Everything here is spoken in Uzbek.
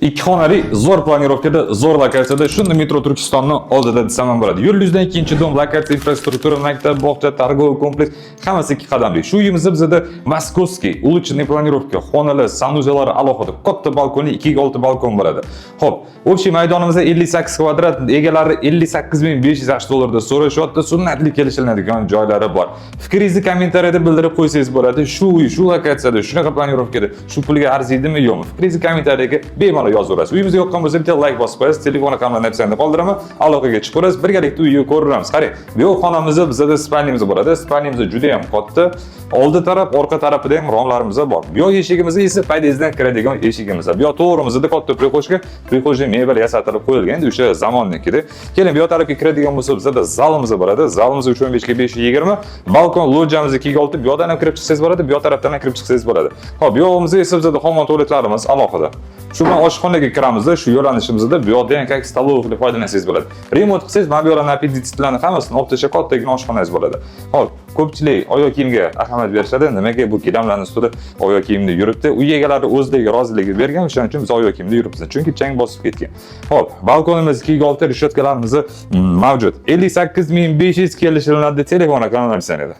Ikki xonali, zo'r планировка da, zo'r lokatsiyada, shunda metro Turkistonni oldida desam ham bo'ladi. Yo'l yuzidan ikkinchi дом, lokatsiya, infrastruktura, maktab, bog'cha, торговый kompleks, hammasi ikki qadamli. Shu uyimizda bizada московский, улучшенный планировка, xonalar, санузел lari alohida, katta balkonli, 2 ga 6 balkon bo'ladi. Xo'p, общий maydonimizda 58 kvadrat, egalari 58 500 AQSh dollarida so'rashyapti, sunnatli kelishiladigan joylari bor. Fikringizni kommentariyada bildirib qo'ysangiz bo'ladi. Shu uy, shu lokatsiyada, shunaqa планировка da shu pulga arziydimi, yo'qmi? Fikringizni kommentariyaga bemalol yozaverasiz. Uyimizga yoqqan bo'lsa, bitta layk bosib qo'yasiz, telefon raqamlarini описание da qoldiraman, aloqaga chiqib ko'rasiz, birgalikda uyni ko'ramiz. Qarang, bu yoq xonamizda bizada спальня miz bo'ladi. Спальня miz juda ham katta. Oldi taraf, orqa tarafida ham romlarimiz bor. Bu yoq eshigimiz esa podyezddan kiradigan eshigimiz. Bu yoq to'g'rimizda katta прихожка, прихожая mebel yasatilib qo'yilgan, endi o'sha zamonnikida. Keling, bu yoq tarafga kiradigan bo'lsa, bizada zalimiz bo'ladi. Zalimiz 3.15 ga 5.20, balkon lojamiz 2 ga 6, bu yoqdan ham kirib chiqsangiz bo'ladi, bu yoq tarafdan ham kirib chiqsangiz bo'ladi. Xo'p, bu yog'imizda esa bizada hammom tualetlarimiz alohida. Shu bilan oshxonaga kiramizda, shu yo'lanishimizda bu yoqda ham как столовый qilib foydalansangiz bo'ladi. Remont qilsangiz, mana bu yoqlarni appenditsitlarni hammasini olib tashlab, kattagina oshxonangiz bo'ladi. Xo'p, ko'pchilik oyoq kiyimga ahamiyat berishadi. Nimaga bu gilamlarning ustida oyoq kiyimda yuribdi? Uy egalari o'zlariga roziligi bergan, o'shaning uchun biz oyoq kiyimda yuribmiz. Chunki chang bosib ketgan. Xo'p, balkonimiz 2 ga 6, решётка larimiz mavjud. 58 500, kelishiladi, telefon raqami описание da.